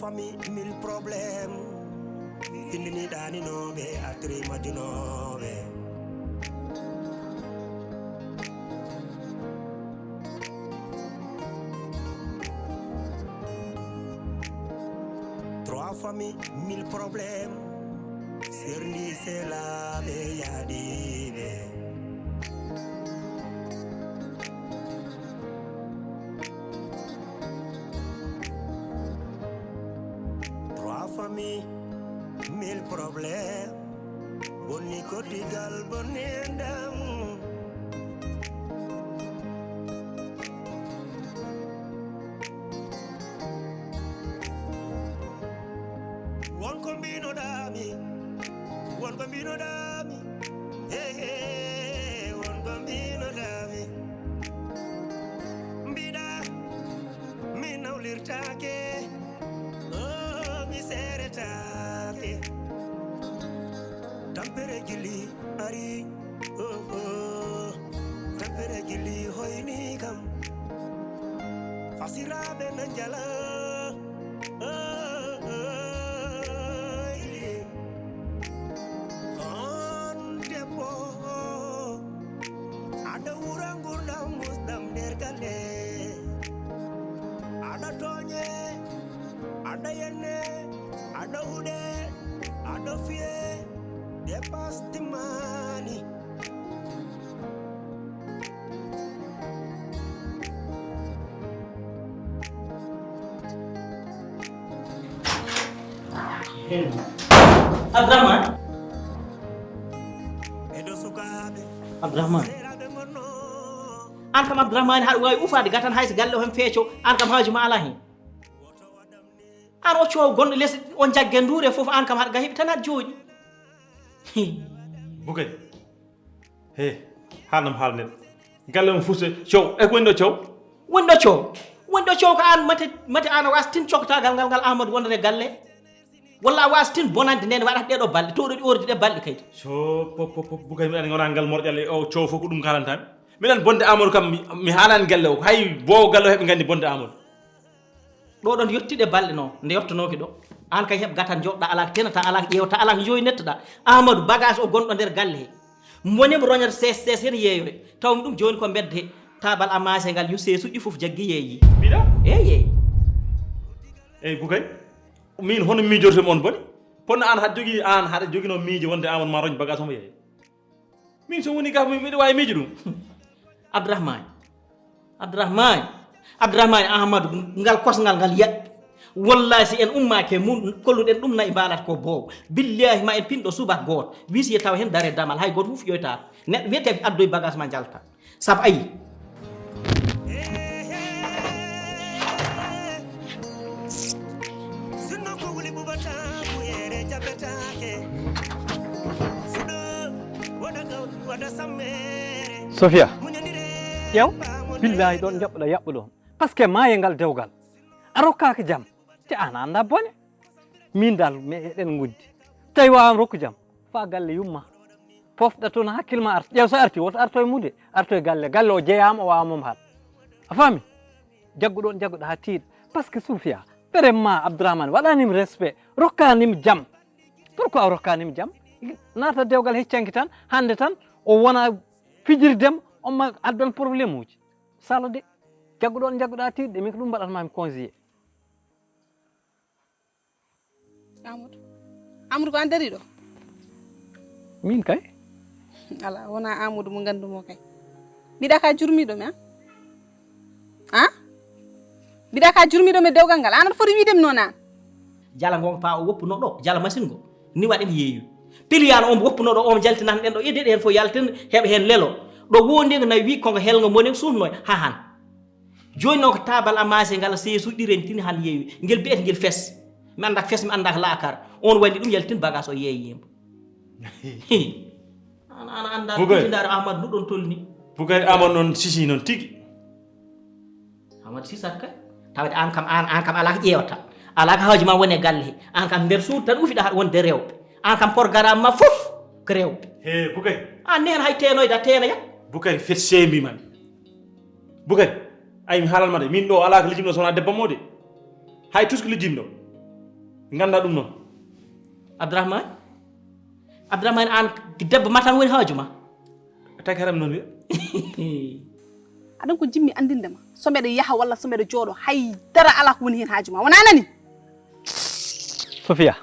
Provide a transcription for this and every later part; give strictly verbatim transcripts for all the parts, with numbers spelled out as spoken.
Famille mille problèmes. Findini ɗaninooɓe, atri majjunooɓe. Trois familles, mille problèmes. Serndi selaaɓe yaadiiɓe. Trois familles, mille problèmes. Bonni koddigal, bonni enɗam. Won ko mbinoɗaami, won ko mbinoɗaami, hey, hey, won ko mbinoɗaami. Mbiɗa mi nawlirtaake, oh, mi seeretaake. Tampere gilli ari, oh, oh. Tampere gilli hoyni kam. Fasiraaɓe na njala, oh, oh, oh. On debbo, aɗa wura ngurdam musɗam nder galle. Aɗa tooñe, aɗa yenne, aɗa huɗe, aɗa fiye, dépasse timmaani. Abdourahmane. Abdourahmane. An kam Abdourahmane, haɗa waawi ufaade gatan hay so galle o heen feeco, an kam haaju ma alaa heen. An o coow gonɗo les, o jagge nduure fof, an kam haɗa gahiɓe tan aɗa jooɗi. Bukay. He, haalnam haala neɗɗo. Galle mum fuuse coow. E ko woni ɗo coow? Woni ɗo coow. Woni ɗo coow ko an mate, mate an a waas tin coktagal ngal, ngal Amadou wonde e galle. Walla a waas tin bonande nden waɗata ɗeɗo balɗe, towɗo ɗi ordi ɗe balɗe kadi. So, pop, pop, pop, Bukay, mi ani wona ngal morƴal e o coow fof ko ɗum kalantami. Miɗen bonde Amadou kam, mi, mi haalani galle o. Hay bowo galle o heɓe nganndi bonde Amadou. Ɗo ɗon yottiɗe balɗe noon, nde yottonooki ɗo. Aan kay heɓ gatan njoɗɗa, alaa ko tenata, alaa ko ƴeewata, alaa ko njoynettoɗa. Amadou, bagage o gonɗo nder galle he. Moni mo roñata sees sees heen yeeyoye. Taw mi ɗum jooni ko mbedde he. Taabal amaase ngal yo seesuɗi fof jaggi yeeyi. Mbiɗa? Eey, eey. Eey, Bukay. Min hono miijortemi on boni? Kono aan haɗa jogii, aan haɗa joginoo miije wonde Amadou ma roñ bagage omo yeeya. Min so woni gah, min mbiɗa waawi miijo ɗum. Abdourahmane. Abdourahmane. Abdourahmane Ahamadou, ngal kosngal ngal yaɓɓi. Wallahi, si en ummaaki e mum, kolluɗen ɗum nayi mbaalata ko boowo. Billahi, ma en pinɗo subaka gooto. Wisiye tawa heen dare damal, hay gooto fof ƴoytaaka. Neɗɗo wiyetee ko addoy bagage ma njalta. Sabu ayi. Sinno ko wuli bubata, kuyere jabetaake. Fuɗo, waɗa gaw, waɗa sammere. Sofia, ƴeew, billahi ɗon jaɓɓuɗa yaɓɓu ɗon. Parce que maaye ngal dewgal. A rokkaaka jam. Te an a anndaa bone. Min dal, mi eɗen ngondi. Tawi waawam rokku jam. Faa galle yumma. Pofɗa toon hakkil ma arta. Ƴeew so arti, woto arto e muude. Arto e galle. Galle o jeyaama, o waawama haal. A faami? Jaggu ɗoon, jagguɗa haa tiiɗa. Parce que Sofia, ɓerem ma Abdourahmane, waɗanim respect, rokkanim jam. Pourquoi a rokkanim jam? Naata dewgal heccanki tan, hannde tan, o wona fijirdem, on ma addan problème uji. Sala de, jaggu ɗoon, jagguɗa tiiɗde, min ko ɗum mbaɗatmami conseillé. Amadou. Amadou, ko an dari ɗo? Min kay? Ala, wona Amadou mo nganndu mo kay. Mbiɗa ka jurmiɗo mi, a? A? Mbiɗa ka jurmiɗo mi dewgal ngal. An aɗa foti wiide mi noon an. Jala ngon pa o woppuno ɗo, jala machine ngo. Ni waɗen yeeyu. Piliyano on woppuno ɗo, on jaltinan ɗen ɗo, ede ɗen fof yaltin, heɓa heen lelo. Ɗo wondi ngo nawi wi kongo helngo monen suutno ha han. Jooni noon ko taabal amaase ngal seesuɗi rentini han yeewi. Ngel biyete ngel fes. Mi anndaa ko fes, mi anndaa ko laakar. On walli ɗum yaltin bagage o yeeyi yembo. Hi. An, an anndaa Bugay. Tijindaare Ahmad no ɗon tolni. Bugay Ahmad noon sisi noon tigi. Ahmad sisat kay. Tawde an kam, an, an kam alaa ko ƴeewata. Alaa ko haaju ma woni e galle he. An kam nder suudu tan ufiɗa haɗa wonde rewɓe. An kam programme ma fof ko rewɓe. He, Bugay. An neen hay teenoyde a teenoyat. Bukari fet seembi man. Bukari, ay mi haalan ma de, min ɗo alaa ko lijjimɗo so wonaa debbo mo de. Hay tus ko lijjimɗo. Nganndaa ɗum noon. Abdourahmane, Abdourahmane, aan debbo ma tan woni haaju ma. Taki haram noon wiya. Aɗan ko jimmi anndinde ma, so mbeɗa yaha walla so mbeɗa jooɗo, hay dara alaa ko woni heen haaju ma, wonaa nani? Sofia,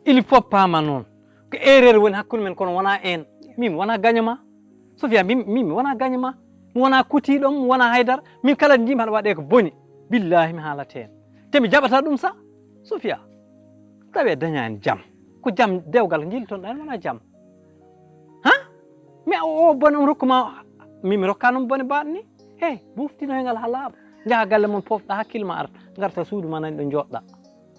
il faut paama noon ko erreur woni hakkunde men, kono wonaa en. Min wonaa gaño ma. Sofia, min, min mi wonaa gaño ma. Mi wonaa kutiiɗo, mi wonaa haydara. Min kala njiimi haɗa waɗe ko boni. Billaahi mi haalata heen. Te mi jaɓata ɗum sa. Sofia, tawi a dañaani jam. Ko jam dewgal njiilton ɗan wonaa jam. Ha? Mi a o bone on rokku ma, mi mi rokka noon bone baɗ ni. He, buftino he ngal haa laaɓa. Njaha galle mon pofɗa hakkille ma arta. Ngarta suudu ma nani ɗo jooɗɗa.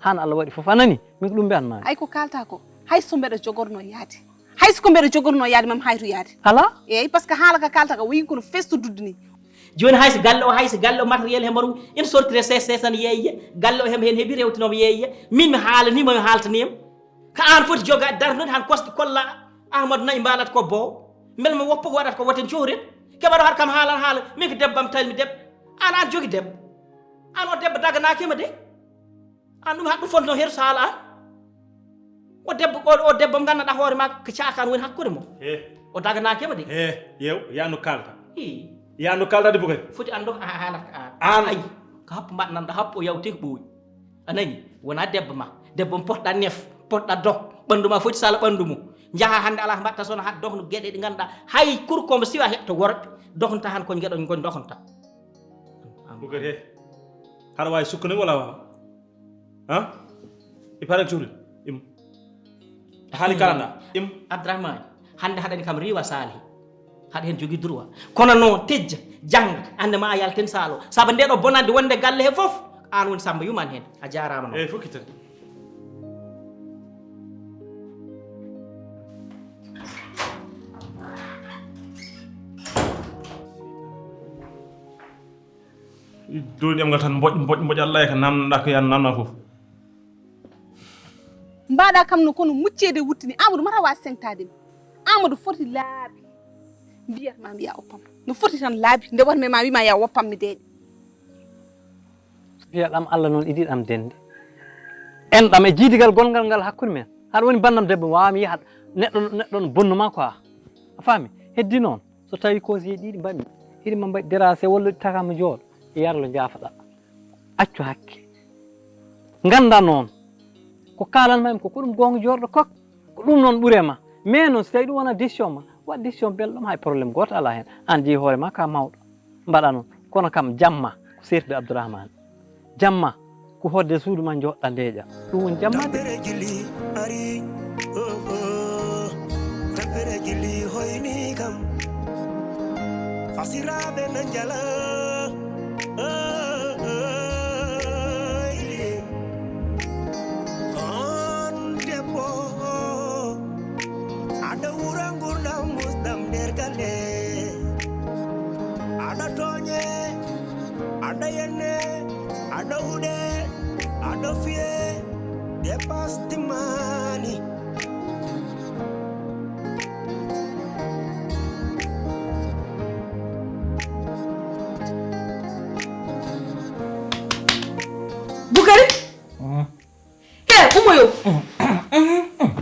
Haan Allah waɗi fof a nani. Min ko ɗum mbiyan ma. Ay ko kaalta ko. Hay so mbeɗa jogorno yaade. Hay so ko mbeɗa jogorno yaade mam hayru yaade. Ala? Eey, parce que haala ka kaalta ka wayi kono festo dudde ni. Jooni hay so galle o, hay so galle o matériel he mbaru, ina sortire ses ses tan yeeye, galle o hem heen heɓi rewtinooɓe yeeye, min mi haalanii ma mi haaltanii ma. Ka aan foti joga darnude han kosɗi kolla Ahmadu nayi mbaalat ko boowo. Mbele mo woppa ko waɗata ko woten cohret. Keɓa ɗo haɗa kam haalan haala, min ko debbo am talmi debbo. Aan aan jogi debbo. Aan o debbo daganaaki ma de. Aan ɗum haɗ ɗum fotno heru so haala aan. O debbo, o, o debbo mo nganndanɗaa hoore ma ko caakaan woni hakkunde mo. He. O daganaaki ma de. He, yew, yaa no kaalta. Ii. Yaa no kaalta de Bukari. Foti aan ɗo a haalata ka aan. Aan. Ay, ko happu mbaɗ nan ɗo happu o yawti ko ɓooyi. A nani? Wonaa debbo ma. Debbo mo potɗa nef, potɗa dok. Ɓanndu ma foti sala ɓanndu mum. Njaha hannde alaa ko mbaɗta so wonaa haɗ dokno geɗe ɗe ngannduɗaa. Hay kurko mo siwa heɓta worɓe. Doknta han ko ngeɗon ngon doknta. Bukari he. Haɗa waawi sukkude wala waawa? Ha? I pare cuuɗi. Im. A haali kala nda. Im. Abdourahmane, hannde haɗani kam riiwa saali. Haɗa heen jogii droit. Kono noon tejja, jannga, annde ma a yaltin saalo. Sabu nde ɗo bonande wonde galle he fof, aan woni Samba yuman heen. A jaaraama noon. Eey, fof kitan. Doni am ngal tan mboƴ, mboƴ, mboƴ, Allah e ka namnda ko yan namna fof. Mbaɗa kam no kono mucceede wuttini. Amadou mata wa sengtaade mi. Amadou foti laabi. Mbiyat ma mbiya oppam. No foti tan laabi. Nde warme ma wima ya woppam mi deeƴi. Mbiya ɗam Allah noon idi ɗam dende. En ɗam e jiidigal gongal ngal hakkunde men. Haɗa woni bandam debbo wawa mi yahat neɗɗo, neɗɗo no bonnu ma quoi. A faami? Heddi noon. So tawi conseillé ɗiɗi mbaɗmi, hiɗi ma mbaɗi déracé walla ɗi takama jooɗo, yarlo jaafoɗa. Accu hakke. Ngannda noon, ko kaalanma mi ko, ko ɗum goonga joorɗo kok, ko ɗum noon ɓure ma. Mais noon, so tawi ɗum wona décision ma, waɗ décision belɗo ma, hay problème gooto alaa heen. Aan jeyi hoore ma, ka mawɗo. Mbaɗa noon. Kono kam, jamma, ko sertude Abdourahmane. Jamma ko hoɗde suudu ma njoɗɗa ndeeƴa. Ɗum woni jamma de. Tampere jilli ari, oh, oh. Tampere jilli hoyni kam. Fasiraaɓe na njala, oh, oh, oh. On debbo, aɗa wura ngurdam musdam nder galle. Aɗa tooñe, aɗa yenne, aɗa huɗe, aɗa fiye, dépasse timmaani. Bukari? Mm. He, umoyo. Mm, mm, mm, mm.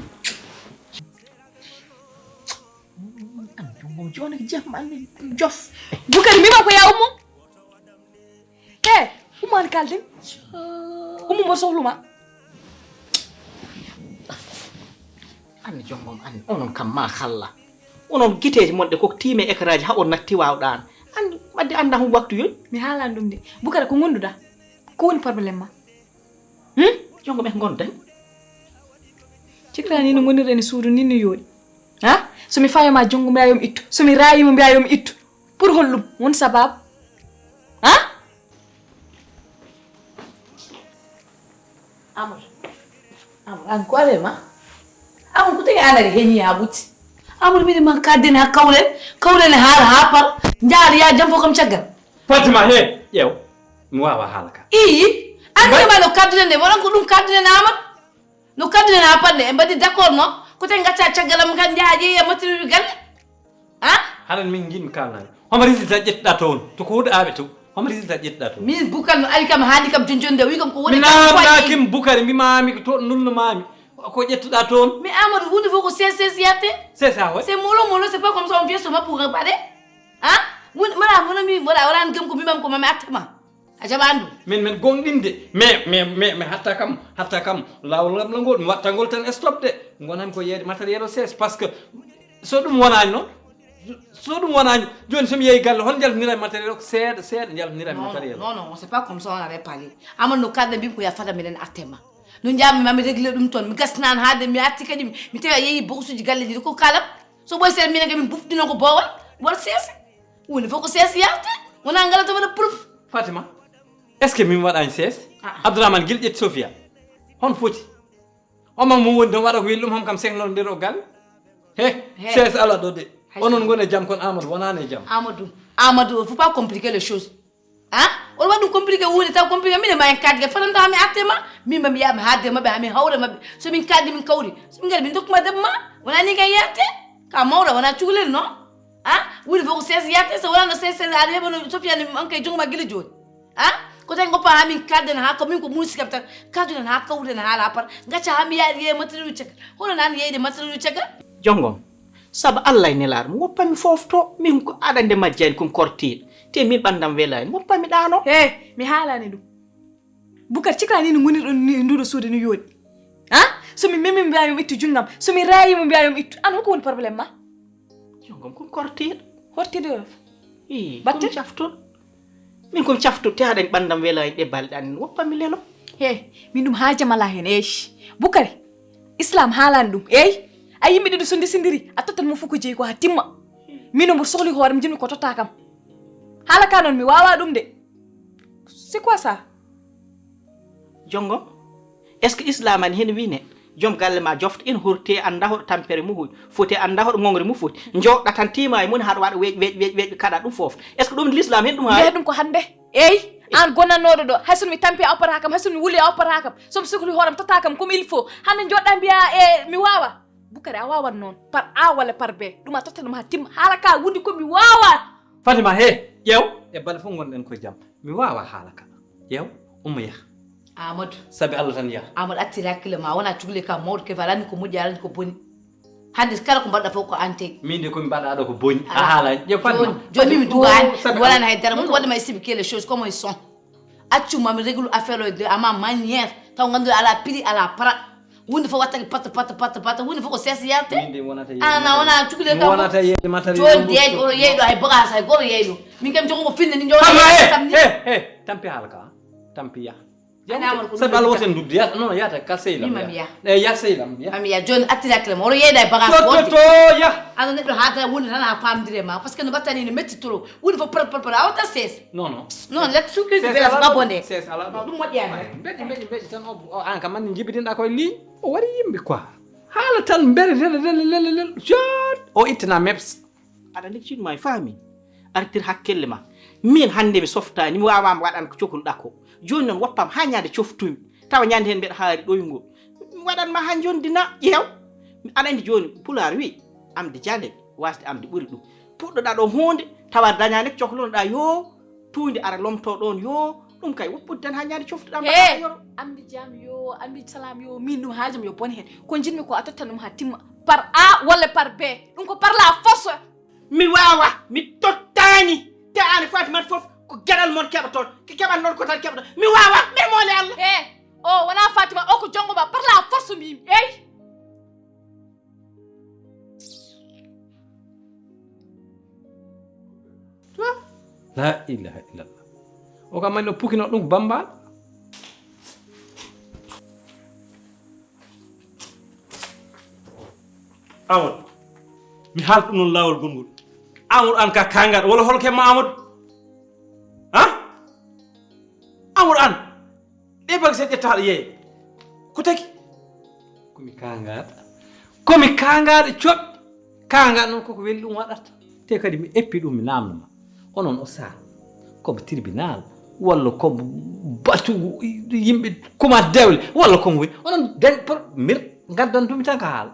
An jungo jooni ko jeex ma anni jof. Bukari mbima ko ya ummo. He, ummo an kalden. Ummo mo sohluma. Anni jongom anni onon kam ma xalla. Onon giteeji mon ɗe ko tiime écran ji ha on natti wawɗan. An wadde anda hum waktu yoy. Mi haalan ɗum de. Bukara ko gonduɗa? Ko woni problème ma? Hmm? Jongo men ngon dañ. Cikka ni no ngonirɗen e suudu ni no yooɗi. Ha? So mi fayo ma jongo mbiya yo mi ittu. So mi rayi mo mbiya yo mi ittu. Pour hollum won sababu? Ha? Amadou. Amadou, an ko ale ma? Amadou, ko tagi an ari heñi ha ɓutti? Amadou, mbiɗi ma kadden ha kawlen. Kawlen e haala ha par. Njaar ya jam fof kam caggal. Fatima, he, ƴeew. Mi wawa haala ka. Ii, anndi ma no kadduɗen de, wonon ko ɗum kadduɗen Amadou. No kadduɗen haa paɗɗe, en mbaɗi d'accord no, ko tawi ngacca caggal am kan njaha jeeya matiriɗo galle. Ah? Hanan min ngiɗmi kalnami. Homo résultat ƴettuɗa toon, to ko huɗo aɓe to. Homo résultat ƴettuɗaa toon? Min Bukar no ari kam, haali kam jonjon nde, o wi kam ko woni mi kam ko waɗi. Naamnaakim Bukar, mbimaami ko toon nulnumaami. Ko ƴettuɗaa toon? Mais Amadou, huunde fof ko sees sees yahte. Sees haa hoy? C'est mollo mollo, c'est pas comme ça on vient se mappuga baɗe. Hein? Mun mara mun mi wala wala ngam ko mimam ko mami attama. A jaɓaani ɗum. Min min gonɗinde. Mais mais mais mais hatta kam, hatta kam laawol ngam la ngol mi watta ngol tan stop de. Ngonami ko yeede matériel o sees, parce que so ɗum wonaani noon, so ɗum wonaani, jooni so mi yehi galle, hol njaltinira e matériel o? Ko seeɗa seeɗa njaltinira e matériel. Non non, c'est pas comme ça on avait parlé. Amadou no kaɗɗa mbimi ko ya fada miɗen atte ma. No njaami ma mi réglé ɗum toon, mi gasnaani haade mi arti kadi mi tawi a yehi boxuji galle ɗiɗi, ko kalam. So ɓoy seeɗa minen kadi min bufɗino ko boowal, won sees. Huunde fof ko sees yahte, wonaa ngalata waɗa proof. Fatima, est-ce que min waɗaani sees? Ah, ah. Abdourahmane gila ƴetti Sofia. Hono foti? O mam mo woni tan waɗa ko weli ɗum, hom kam seknoo nder o galle. He, he. Sees ala ɗo de. Hay onon so ngoni e jam, kono Amadou wonaani e jam. Amadou, Amadou, faut pas compliquer les choses. Hein? On waɗi ɗum compliqué, woni taw compliqué, minen ma en kaddi kadi, fotanta mi atte ma, min ma mi yaha mi haalde maɓɓe, ha min hawra maɓɓe. So min kaddi min kawri, so min ngari min dokkuma debbo ma, wona ni kay yahte. Ka mawɗa wona cukalel non. Hein? Woni fof ko sees yahte, so wonano sees sees aɗa heɓano Sofiane on kay jungo ma gila jooni. Hein? Ko tawi goppa ha min kadden ha ko min ko muusi kam tan, kadduɗen ha kawruɗen haala par, gacca ha mi yaari yeeya matériel caka. Hono nan yeyde matériel caka? Jongom. Sabu Allah e nelaaɗo mo, woppa mi foofto, min ko aɗa nde majjani ko mi kortiiɗo, te min ɓanndam welaani, woppa mi ɗaano. He, mi haalaani ɗum. Bukar, cika ni no ngoni ɗon ni nduɗo suudu no yooɗi. Ha? So mi memi mbiya yo mi ittu junngam, so mi raayi mo mbiya yo mi ittu. An hoko woni problème ma? Jongom ko mi kortiiɗo. Hortiiɗo yo? Ii, batte? Ko mi caftuɗo. Min ko mi caftuɗo te haɗani ɓanndam welaani ɗe balɗe an woppa mi lelo. He, min ɗum haajamala heen, eesh. Bukari, Islam haalaani ɗum, eey. A yimɓe ɗiɗo so ndesindiri, a tottat mo fof ko jeyi ko haa timma. Min o mboɗo sohli hoore, mi jiɗmi ko totta kam. Haala ka noon, mi waawaa ɗum de. C'est quoi ça? Jonngo, est-ce que Islam an heen wii neɗɗo, joom galle ma jofta ina horti, annda hoɗo tampere mum hoy foti, annda hoɗo ŋoŋre mum foti, jooɗɗa tan tiima e mum haɗa waɗa weeƴ, weeƴ, weeƴ, weeƴ, kaɗa ɗum fof. Est-ce que ɗum l'Islam heen ɗum haali? Mbiyata ɗum ko hannde. Eey, aan gonnannooɗo ɗo, hay so mi tampi a oppataa kam, hay so mi wuli a oppataa kam, so mi sokli hoore am totta kam comme il faut. Hannde njooɗɗaa mbiyaa e mi waawaa. Bukari, a waawat noon. Par A walla par B. Ɗum a totta ɗum haa timma. Haala ka wundi ko mi waawaa. Fatima, he, ƴeew. E balɗe fof ngonɗen ko jam. Mi waawaa haala ka. Ƴeew, umma yah. Amadou. Sabi Allah tan yah. Amadou, acci hakkille ma, wona cukli ka mawɗo kefa, aɗa anndi ko moƴƴi, aɗa anndi ko boni. Hannde kala ko mbaɗɗa fof ko an tagi. Min de ko mi mbaɗɗa ɗo ko boni. A haalaani. Ƴeew Fatima. Jooni, jooni min dugaani. Mi waɗaani hay dara. Mun ko waɗde ma expliquer les choses comme elles sont. Accu ma mi réglu affaire o de à ma manière. Taw nganndu ala prix, ala para. Huunde fof wattake pat, pat, pat, pat. Huunde fof ko sees yarte. Min de wonata yeeɗi. Ana wona cukli ka. Wonata yeeɗi matériel. Jooni de oɗo yeeyi ɗo hay bagage hay goto yeeyi ɗo. Min kam jogo ko finde ni jooni. He, he, he. Tampi haala ka. Tampi yah. Ana Amadou ko sabi Allah woten nduddu. Ya, non, yata ka sehil am. Mima mi yah. Eh, ya sehil am, ya. Mami yah. Jooni attiri hakkille ma. Oɗo yeeyda e bagage to, to, to, ya. Ano neɗɗo haata woni tan ha famdire ma. Parce que no battani no metti trop. Woni fof par, par, par. A wata sees. Non, non. Non, let sukri di bela babonde. Sees ala ɗo. Ɗum moƴƴani. Ay, mbeɗi, mbeɗi, mbeɗi tan o, o, an kam man jibidinɗa koye ligne. O waɗi yimɓe quoi. Haala tan mbere lele, lele, lele, lele. Jot. O ittina meps. Aɗa anndi ko jiɗmi e faami. Artir hakkille ma. Min hannde mi softaani, mi waawaama waɗan ko cokunoɗaa ko. Jooni noon woppam haa ñande coftumi. Tawa ñande heen mbeɗa haari ɗoyngol. Mi waɗan ma haa njonndi na ƴeew. Aɗa anndi jooni Pulaar wi, amde jaalel, waasde amde ɓuri ɗum. Puɗɗoɗaa ɗo huunde, tawa aɗa dañaani ko coklonoɗaa yoo, tuundi ara lomto ɗoon yoo, ɗum kay woppude tan haa ñande coftuɗaa mbaɗa yoro. Amdi jam yoo, amdi salaam yoo, min ɗum haajam yo bone heen. Ko njiɗmi ko a tottan ɗum haa timma. Par A walla par B. Ɗum ko par la force. Mi waawa, mi tottaani. Te aan e Fatimata fof ko geɗal mon keɓoton. Ke keɓan noon ko tan keɓoton. Mi waawa, mi moole Allah. He, o wonaa Fatima, o ko jonngo ma, par la force mbiymi. Eey. La ilaha illallah. O kam mani o pukino ɗum ko bambal. Amadou, mi haalta ɗum noon laawol gongol. Amadou, aan ka kaangaɗo walla hol ke ma Amadou? Ha? Amadou aan, ɗe bagse ƴettaɗo yeeya. Ko tagi? Komi kaangaɗo. Komi kaangaɗo coɓ. Kaangaɗo noon koko weli ɗum waɗata. Te kadi mi eppi ɗum mi namno ma. Onon o sal. Komo tribunal. Walla komo batu yimɓe kuma dewle. Walla komo woni. Onon den por mir gaddan dumi tan ka haala.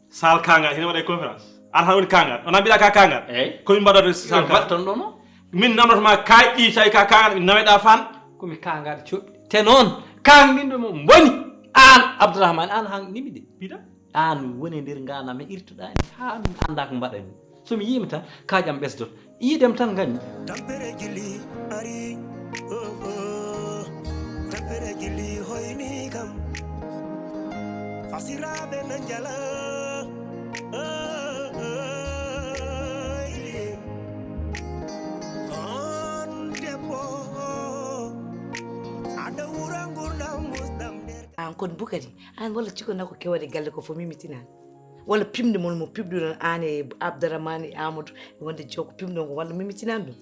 Sal kangal hina waɗa e conférence. An han woni kangal. Onon mbiɗa ka kangal. Eey. Ko min mbaɗata sal kangal. Mbaɗton ɗo no. Min namdoto ma kaaƴ ɗi tawi ka kaŋaɗo naweɗa fan. Ko mi kaŋaɗo coɓɗi. Te noon, kaŋ ɗin ɗo mo mboni. Aan Abdourahmane, aan han nimi de. Pita? Aan woni e nder ngaana mi irtuɗaani haa mi annda ko mbaɗanmi. So mi yiima tan, kaaƴam ɓesdoto. Yiidem tan nganmi. Tampere jilli ari, oh, oh. Tampere jilli hoyni kam. Fasiraaɓe na njala, oh, oh, ili. On debbo, aɗa wura ngurdam musdam nder. Aan kon Bukari, aan walla cikona ko kewade galle ko fof mimitinaan. Walla pimde mon mo piɓɗuɗon aan e Abdourahmane e Amadou, e wonde jew ko pimɗon ko walla mimitinaan ɗum.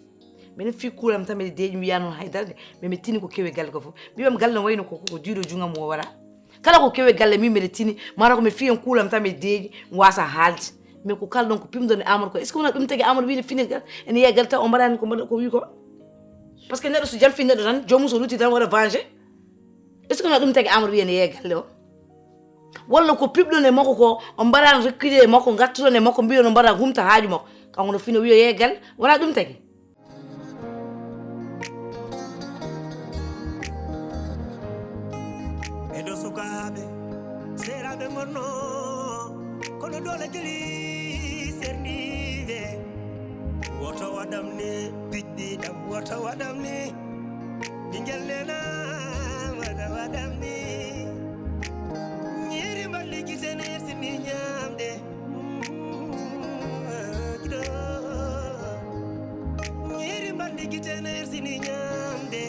Minen fii kuulam tan mbiɗa deeƴi, mi wiyaa noon haydara de, mais mi tini ko kewi e galle ko fof. Mbiɗam galle no wayno ko, ko, ko juuɗo junngo mum o waɗa. Kala ko kewi e galle min mbiɗa tini, mara ko mi fii en kuulam tan mbiɗa deeƴi, mi waasa haalde. Mais ko kalɗon ko pimɗon e Amadou ko, est-ce que wonaa ɗum tagi Amadou wiide fini gal, ene yeeya galle taw o mbaɗaani ko mbaɗa, ko wi ko? Parce que neɗɗo so janfii neɗɗo tan, joomum so lutti tan waɗa venger. Est-ce que wonaa ɗum tagi Amadou wiya ene yeeya galle o? Walla ko piɓɗon e makko ko, on mbaɗaano reculer e makko, ngattuɗon e makko, mbiɗon on mbaɗa humta haaju makko. Kanko no fino wiya yeeya galle, wonaa ɗum tagi? Ɓeɗo sukaaɓe, seeraaɓe ngonno, kono doole jeli serniiɓe. Woto waɗam ni, piɗɗi ɗam, woto waɗam ni. Ɓingel nena, woto waɗam ni. Ñiiri mballi gite ne sini ñaamde. Ñiiri mballi gite ne sini ñaamde.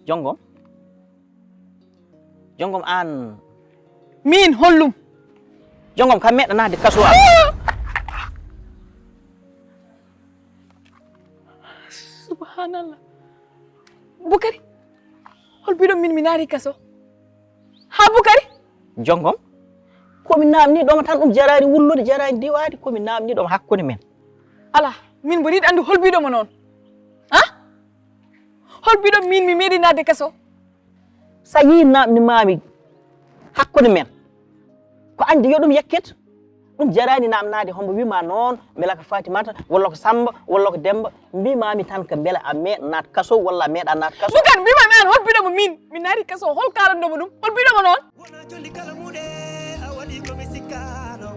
Jongom. Jongom aan. Miin hollum? Jongom kam meeɗa naatde kaso am. Subhanallah. Bukari, hol mbiɗon min mi naati kaso? Ha Bukari? Jongom. Ko mi naamni ɗoma tan ɗum jaraani wullude, jaraani diwaade, ko mi naamni ɗoma hakkunde men. Ala, min mboɗo yiɗi anndu hol mbiɗon mo noon? Ha? Hol mbiɗon min mi meeɗi naatde kaso? Sa yii naamni maami hakkunde men, ko añde yo ɗum yakket. Ɗum jaraani naamnaade hombo wima noon, mbela ko Fatimata, walla ko Samba, walla ko Demba. Mbimami tan ko mbela a meeɗa naat kaso, walla a meeɗa naat kaso. Bukar, mbimami aan, hol mbiɗon mo min? Mi naati kaso, hol kaalanɗon mo ɗum? Hol mbiɗon mo noon? Wona jolli kala muɗe, a waɗi ko mi sikkaano.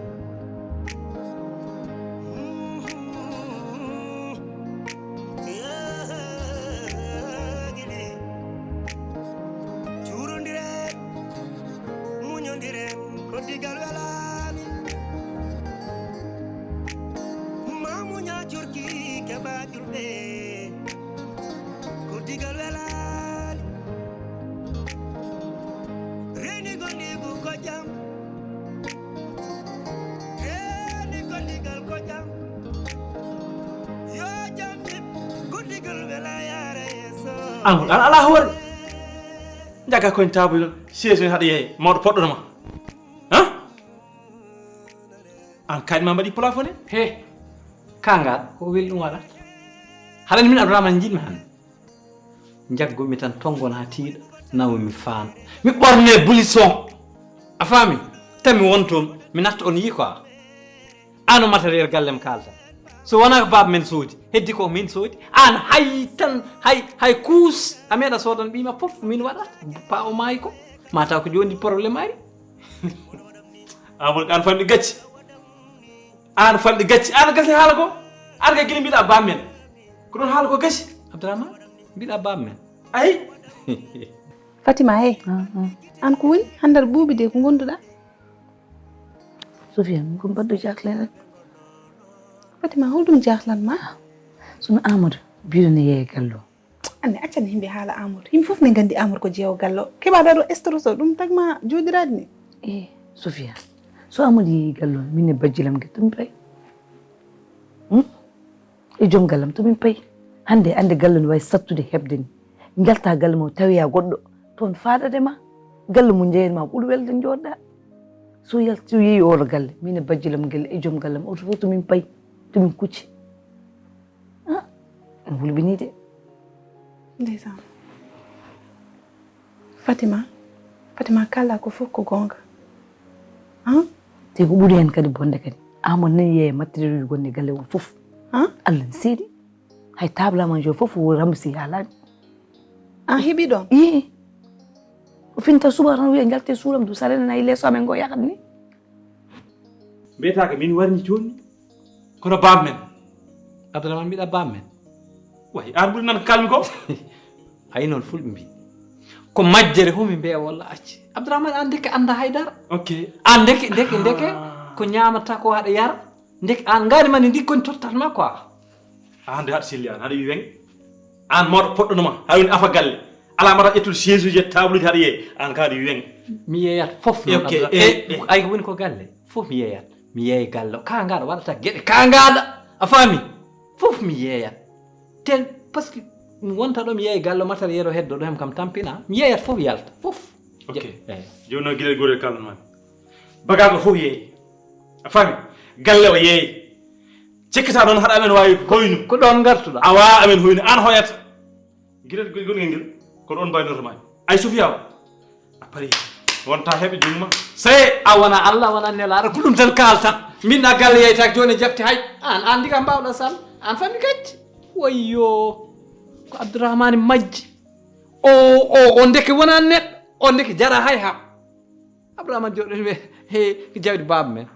Juurondiren, muñondiren, ko digal welaani. Ma muña curki keɓa julɓe, ko digal welaani. Reeni gondigu ko jam. Reeni gondigal ko jam. Yo jam yib, gondigal wela yaara yeeso. An, an alaa hoore. Njaga koñ taabuyol, siège men haɗa yeeya, mawɗo poɗɗono ma. Han? An kaaƴ ma mbaɗi plafonné? He, kangal, ko weli ɗum waɗa? Haɗani min Abdourahmane jiɗmi hannde. Njaggumi tan tonngon haa tiiɗa, nawumi faan. Mi ɓorne blouson. A faami? Tan mi won toon, mi natta on yii quoi. An o matériel gallem kaalta. So wonaa ko baaba men soodi, heddi ko min soodi. An hay tan, hay, hay kuus, a meeɗa soodan ɓiy ma fof, min waɗata. Pa o maayi ko. Mata ko jooni problème ari. Amadou, an fanɗi gacci. An fanɗi gacci. An gasi haala ko. An ka gila mbiɗa bammen. Ko ɗon haala ko gasi. Abdourahmane, mbiɗa bammen. Ay. Fatima, hey. Ah, ah. An ko woni? Handar buubi de ko gonduɗa? Sofia, min ko mbaɗɗo jaaxle rek. Fatima, holɗum jaaxlan ma? Sono Amadou, mbiɗo ne yeeya gallo. Anne, accan yimɓe haala Amadou. Yimɓe fof ne nganndi Amadou ko jeewo gallo. Keɓa ɗa ɗo stress o, ɗum tagma jooɗiraade ni. Eh, Sofia, so Amadou yeeyi gallo, min e bajjilam nge, to min pay? Hmm? E joom gallam, to min pay? Hannde, annde galle no waawi sattude heɓde ni. Njalta galle mo, tawoya goɗɗo, toon faaɗade ma. Galle mo njeyen ma, ɓuri welde njooɗɗa. So yalti, so yeeyi oɗo galle, min e bajjilam ngel, e joom gallam, oto fof to min pay, to min kucci. Ah, ene hulɓinii de. Ndeysaan. Fatima, Fatima, kala ko fof ko goonga. Han? Te ko ɓuri heen kadi bonde kadi. Amadou nani yeeya matériel uji gonɗi galle o fof. Han? Allah ne seedi. Hay table à manger fof o ramsi haalani. An heɓi ɗon? Ii. O finta suba tan wiya njalte suulam du sare nana e leeso amen ngo yahat ni. Mbiyetaake min warni jooni. Kono baam men. Abdourahmane mbiɗa baam men. Way, an ɓuri nan kalmi ko. Hay noon fulɓe mbi. Ko majjere humi mbeya walla acci. Abdourahmane an ndeke annda haydara. Ok. An ndeke, ndeke, ndeke. Ah. Ko ñaamata ko haɗa yara. Ndeke an ngaari mani ndi koni tottat ma quoi. An de haɗa selli an, haɗa wi weŋ. An mawɗo poɗɗo numa, haɗa woni afa galle. Ala mata ƴettude chaise uji e table uji haɗa yeeya. An ka haɗa wi weŋ. Mi yeeyat fof noon. Ok, Abdourahmane. Eh, eh. Ay ko woni ko galle. Fof mi yeeyat. Mi yeey galle. Ka ngaɗa waɗata geɗe. Ka ngaɗa. A faami? Fof mi yeeyat. Ten, parce que mi wonta ɗo mi yeey galle matériel o heddo ɗo hem kam tampina. Mi yeeyat fof yalta. Fof. Ok. Je-, eh. Jooni noon gila gotel kalno mami. Bagage o fof yeey. A faami? Galle o yeey. Cekkata noon haɗa amen waawi hoynu. Ko ɗoon ngartuɗaa. A waawa amen hoynu. An hoyata. Gila gol-, golngel ngel. Ko ɗoon mbaynorto mami. Ay Sofiya o. A pari. Wonta heɓe jumma. Sey a wona Allah, wona nelaaɗo, ko ɗum tan kaalta. Min ɗa galle yeytaake jooni e jabti hay. An, an ndiga mbaawɗa sal. An fammi kacci. Wayyo. Ko Abdourahmane majji. O, o, o ndeke wona neɗɗo. O ndeke jara hay ha. Abdourahmane jooɗo wiye, he, ko jawdi baaba men.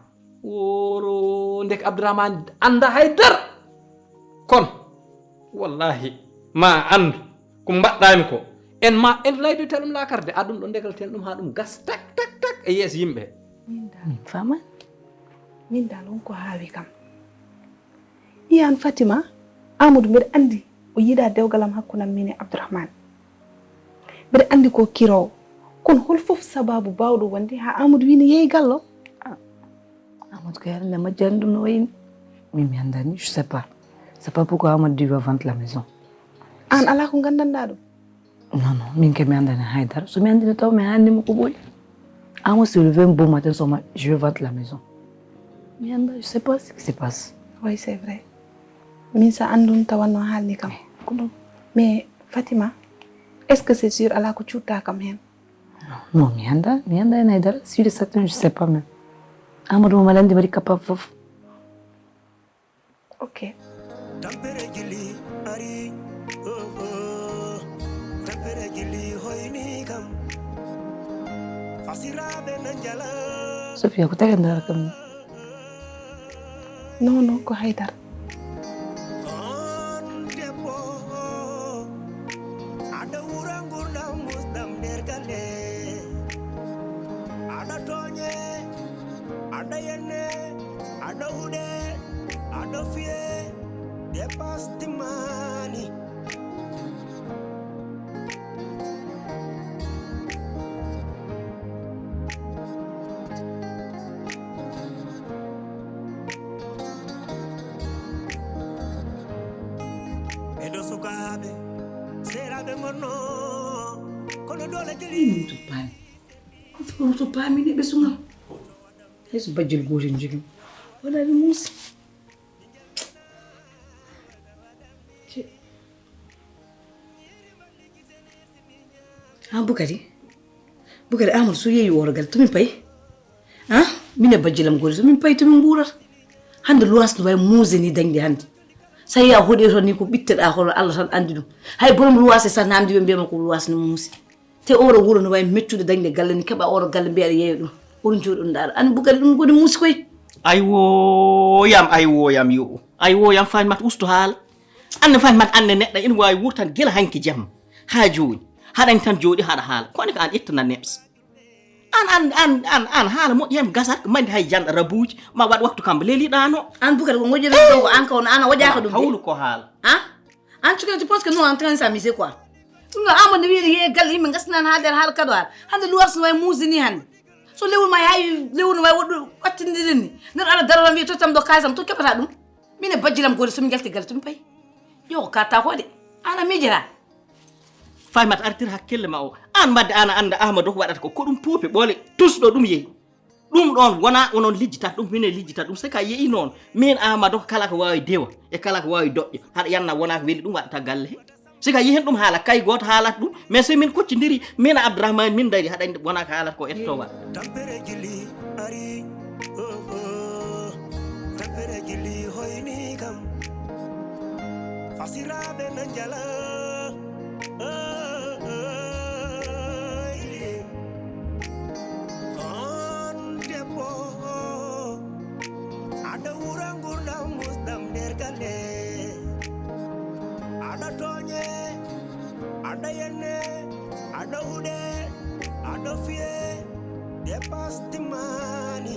Woro ndeke Abdourahmane annda hay dara. Kono, wallahi, ma anndu ko mbaɗɗaami ko. En ma, en laydoyta ɗum laakara de, a ɗum ɗo ndegalten ɗum haa ɗum gas tak, tak, tak e yeeso yimɓe. Min dal. Min faman. Min dal won ko haawi kam. Iyan Fatima, Amadou mbeɗa anndi o yiɗa dewgal am hakkunde am min e Abdourahmane. Mbeɗa anndi ko kiroowo. Kono hol fof sababu baawɗo wonde haa Amadou wiyi ne yeeyi gallo? Ah, Amadou kay hannde majjani ɗum no wayini. Min mi anndani, je sais pas. C'est pas pourquoi Amadou dit va vendre la maison. Aan alaa ko nganndanɗaa ɗum? Non, non, min kay mi anndani haydara. So mi anndino taw mi haalnimo ko ɓooyi. Amo se lever un beau matin, so ma, je vais vendre la maison. Mi annda, je sais pas ce qui se passe. Oui, c'est vrai. Min sa anndun tawanno haalni kam. Eh, ko ɗum. Mais Fatima, est-ce que c'est sûr alaa ko cuutta kam heen? Non, non, mi annda, mi annda heen haydara. Sûr et certain, je sais pas même. Amadou mo malandi mbaɗi capable fof. Ok. Tampere jili ari, oh, oh. Tampere jili hoyni kam. Fasiraɓe na njala. Sophia, ko tawi ndara kam? Non, non, ko haydara. On debbo, aɗa wura ngurdam musdam nder galle. Aɗa tooñe, aɗa yenne, aɗa huɗe, aɗa fiye, dépasse timmaani. Ɓeɗo sukaaɓe, seeraaɓe ngonno, kono doole jeli. Ɗum to paami. Ɗum to paami ne ɓe sungal. Hay so bajjel gootel njogii. Wala ɓe muusi. Ha Bukari. Bukari Amadou so yeeyi oto gal to min payi. Ha? Min e bajjilam gori to min payi to min nguurata. Hande luwas no wayi muuse ni dañde hande. Sa yeeyi a hoɗi toon ni ko ɓitteɗa hono Allah tan andi ɗum. Hay borom luwas e sa namdi ɓe mbiyama ko luwas no muusi. Te oɗo wuro no wayi meccude dañde galle ni keɓa oɗo galle mbiyaɗa yeeya ɗum. Oɗo jooɗi ɗum ɗaɗa. An Bukari ɗum goni muusi koy. Ay wo yam, ay wo yam yo. Ay wo yam Fatimata ustu haala. Anne Fatimata anne neɗɗo ina waawi wuurtan gila hanki jamma. Haa jooni. Haɗa tan jooɗi haɗa haala. Kono ko an ittana neps. An, an, an, an, an haala moƴƴi hem gasat ko mandi hay janɗa rabuuji ma waɗ waktu kam leliɗano. An Bukari ko ngoƴƴuɗo ɗo ko an ka on an a waɗaaka ɗum de. Hawlu ko haala. An? An cukalel, tu penses que nous on est en train de s'amuser quoi? Ɗum ɗo Amadou ne wiyi yeeya galle yimɓe gastinani haalde haala kado haala. Hande luwar so no wayi muusde ni hande. So lewru ma hay lewru no wayi woɗɗo ɓattindiɗen ni. Neɗɗo ala darora wiya tottam ɗo kalisam to keɓata ɗum. Min e bajjilam gori so min njalti galle to min payi. Yo ko katta ko de. An a miijata. Fatimata artir hakkille ma o. An mbadde an a annda Amadou ko waɗata ko. Ko ɗum puupe ɓoole. Tus ɗo ɗum yehi. Ɗum ɗoon wonaa onon lijjitata ɗum, minen lijjitata ɗum. Si ka yehi noon, miin Amadou kala ko waawi dewa e kala ko waawi doƴƴa, haɗa yanna wonaa ko weli ɗum waɗata galle he. Si ka yehen ɗum haala kay gooto haalata ɗum, mais si min koccondiri, miin e Abdourahmane min ndari, haɗa anndi wonaa ko haalata ko etto waɗa. Tampere jilli ari, oh, oh. Tampere jilli hoyni kam. Fasiraaɓe na njala. On debbo, aɗa wura ngurdam musdam nder galle. Aɗa tooñe, aɗa yenne, aɗa huɗe, aɗa fiye, dépasse timmaani.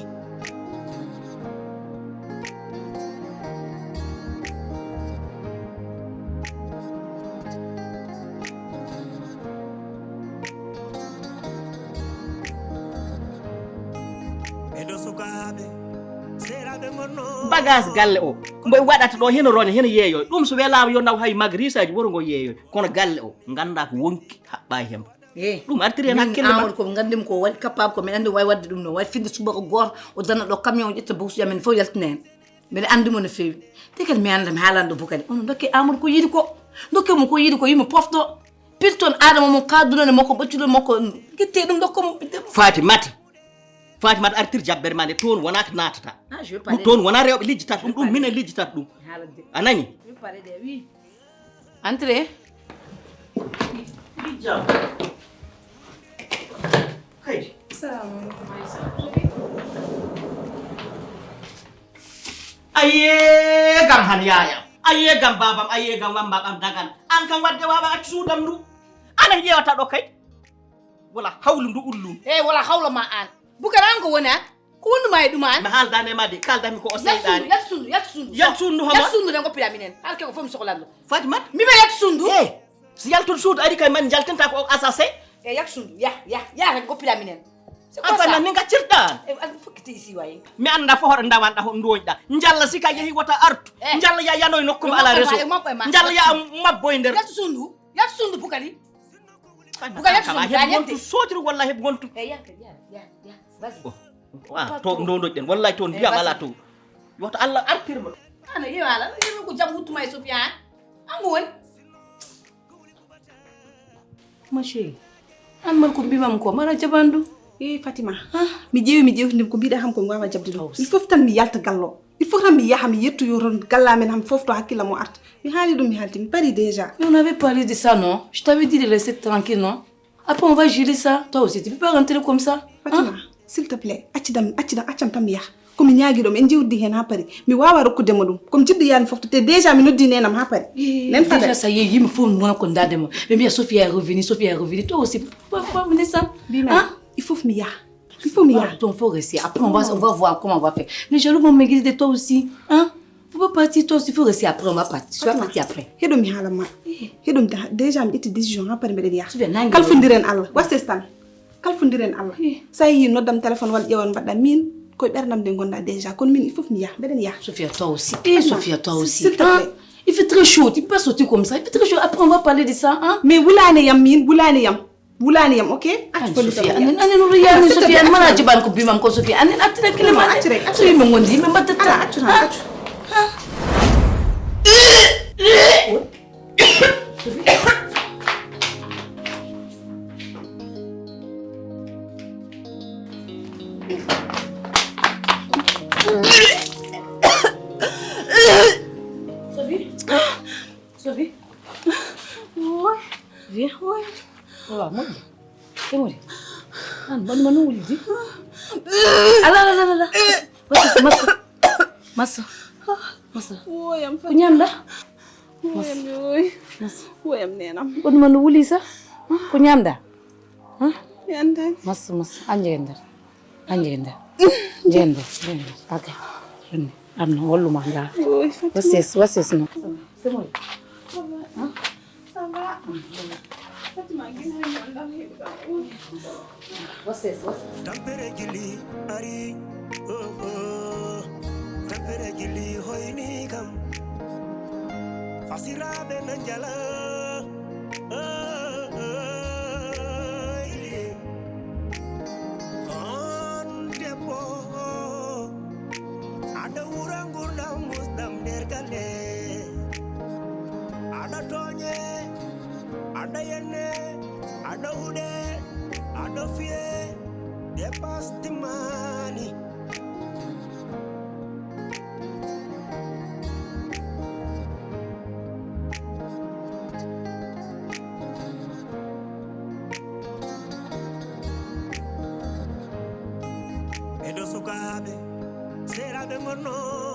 Ɓeɗo sukaaɓe, seeraaɓe ngonno. Bagage galle o, mbo waɗata ɗo, heno rone, heno yeeyoy. Ɗum so welaama yo naw hay mag riisaaji wuro ngo yeeyoy. Kono galle o, nganndaa ko wonki haɓɓaa heen. Eh, ɗum artiri heen hakkille ma. Amadou ko nganndimi ko waɗi capable ko mi anndi wawi waɗde ɗum no wawi finde subaka gooto o dana ɗo camion o ƴetta bawsuji amen fof yaltina heen. Mbeɗa anndi mo no feewi. Te kadi mi annda mi haalani ɗo Bukari. Ono dokke Amadou ko yiɗi ko. Dokke mo ko yiɗi ko yimo pofto. Pilton Adama mo kadunone makko ɓaccuɗo makko. Gitte ɗum dokka mo. Fatimata. Fatimata artir jabbere ma nde toon wona ko naatata. Ah, je vais parler. Ɗum toon wona rewɓe lijjitata ɗum, ɗum minen lijjitata ɗum. A nani? Je vais parler de oui. Entrez. Jam. Kaydi. Salamu aleykum. Aye gam han yayam. Aye gam babam, aye gam wamba ɓam dagan. An kam wadde wawa accu suudam ndu. Ana yewata ɗo kay. Wala hawlu ndu ullu. Eh, wala hawla ma an. Bukar an ko woni an? Ko wondu ma e ɗum an? Mi haaldani e ma de, kaldami ko o seyɗani. Yaltu sundu, yaltu sundu. Yaltu sundu homa? Yaltu sundu nden goppira minen. Halke ko fof mi sohlanno. Fatima? Mi ɓe yaltu sundu. Eh, si yaltun suudu ari kay man jaltinta ko o asase. Eh, yaltu sundu, ya, ya, ya, tan goppira minen. C'est quoi ça? An fanna ni gaccirɗa an? Eh, an fokkiti isi wayi. Mi anda fo hoɗo ndawanɗa hoɗo ndoñɗa. Njalla si ka yehi wota artu. Eh. Njalla ya yanoy nokku ma ala reso. Njalla ya mabboy nder. Yaltu sundu, yaltu sundu Bukari. Buga yaltu sundu, heɓ wontu sotiri walla heɓ wontu. Eh, ya, ya, ya, ya, vas-y. Wa to ndondoɗen wallahi to ndiyam ala to. Yoto Allah artirma. Ana yewa ala yewa ko jam wuttuma e Sofiane. Ango woni. Ma chérie, an man ko mbimam ko mara jabandu. Eh, Fatima. Ah, mi ƴeewi mi ƴeewtindima ko mbiɗa kam ko mi wawa jabde ɗum. Il faut tan mi yalta gallo. Il faut tan mi yaha mi yettoyo toon galle amen, ham fof to hakkille mo arta. Mi haali ɗum, mi haalti, mi parii déjà. Mais on avait parlé de ça, non? Je t'avais dit de laisser tranquille, non? Après, on va gérer ça. Toi aussi, tu peux pas rentrer comme ça. Fatima, s'il te plaît, accidam, accidam, accam tan mi yaha. Ko mi ñaagi ɗo, en jewdi heen haa parii. Mi waawaa rokkude mo ɗum. Ko mi jiɗɗo yaani fof, te déjà mi noddi neenam haa parii. Nen fada. Déjà, ça y est, yimɓe fof wona ko ndaade mo. Ɓe mbiya Sophia est revenue, Sophia est revenue. Toi aussi, pourquoi pas mener ça? Bima, il faut mi yaha. Il faut mi yaha. Ton faut rester. Après, on va, on va voir comment on va faire. Les jaloux vont maigrir de toi aussi. Hein? Faut pas partir, toi aussi, faut rester. Après, on va partir. Tu vas partir après. Heɗo mi haala ma. Heɗo mi ta-, déjà mi ƴetti décision ha pare mbeɗen yaha. Kalfondiren Allah. Wastes tan. Kalfondiren Allah. Sa yi noddam téléphone walla ƴewan mbaɗɗa min koye ɓerdam nde ngonɗa déjà. Kono min il faut mi yaha. Mbeɗen yaha. Sophia, toi aussi. Eh, Sophia, toi aussi. S'il te plaît. Il fait très chaud. Tu peux pas sortir comme ça. Il fait très chaud. Après, on va parler de ça. Hein? Mais wulani yam min, wulani yam. Wulani yam, ok? Accu ko Sophia, anen, anen, wuri yani Sophia, an mana jiban ko bimam ko Sophia, anen, attira kilima. Accu rek, accu rek. So yimɓe gondi, yimɓe mbatta tan. Accu tan, accu. Sophie? Sophie? Oi. Viens. Oi. Voilà, moƴƴi. Semori. An, mbaɗi ma no wulidi? Ala, ala, ala, ala. Massa, massa. Massa. Massa. Woyam fa. Ko ñamɗa? Woyam mi woy. Massa. Woyam nenam. Mbaɗi ma no wuli sa? Ko ñamɗa? Ha? Mi anndani. Massa, massa. An jeyndere. An jeyndere. Jeyndere, jeyndere. Ok. Anne, anne, wallu ma ngaa. Woy, Fatima. Wasis, wasis no. Semori. Ça va? Ça va? Fatima, gis nañ ma ndax yëpp daal. Wasis, wasis. Tampere jili ari, oh, oh. Tampere jili hoyni kam. Fasiraaɓe na njala, oh, oh, oh. On debbo, aɗa wura ngurdam musdam nder galle. Aɗa tooñe, aɗa yenne, aɗa huɗe, aɗa fiye, dépasse timmaani. Ɗo sukaaɓe, seeraaɓe ngonno.